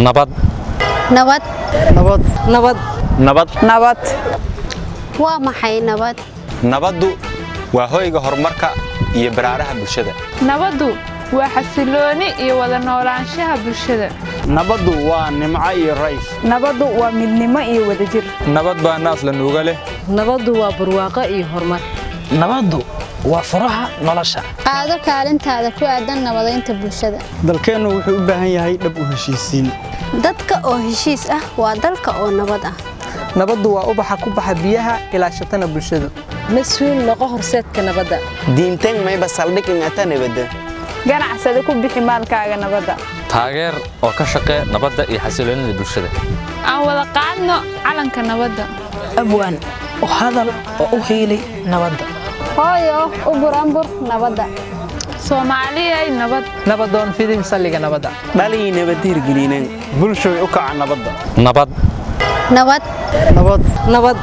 Nabad. Nabad. Nabad. Nabad. Nabad. Nabad. Waa maxay nabad? Nabaddu waa hoyga horumarka iyo baraaraha bulshada. Nabaddu waa xasilooni iyo wada noolaanshaha bulshada. Nabaddu waa nimco iyo rays. Nabaddu waa midnimo iyo wadajir. Nabad baa naas la nuuga leh. Nabaddu waa barwaaqo iyo horumar. Nabaddu waa furaha nolosha. Qaado kaalintaada ku aadan nabadaynta bulshada. Dalkeennu wuxuu u baahan yahay dhab u heshiisiin. Dadka oo heshiis ah waa dalka oo nabad ah. Nabaddu waa ubaxa ku baxa biyaha ilaashatana bulshadu. Mas-uul noqo horseedka nabadda. Diintan mayba saldhig ingata nabadda. Ganacsade ku bixi maalkaaga nabadda. Taageer oo ka shaqee nabadda iyo xasiloonida bulshada. Aan wada qaadno calanka nabadda. Abwaan u hadal oo u hiili nabadda. Hooyo u buraanbur nabadda. Soomaaliyay nabad. Nabadoon fidin salliga nabadda. Dhalii nabad hirgelinan. Bulshoy u kaca nabadda. Nabad. Nabad. Nabad. Nabad.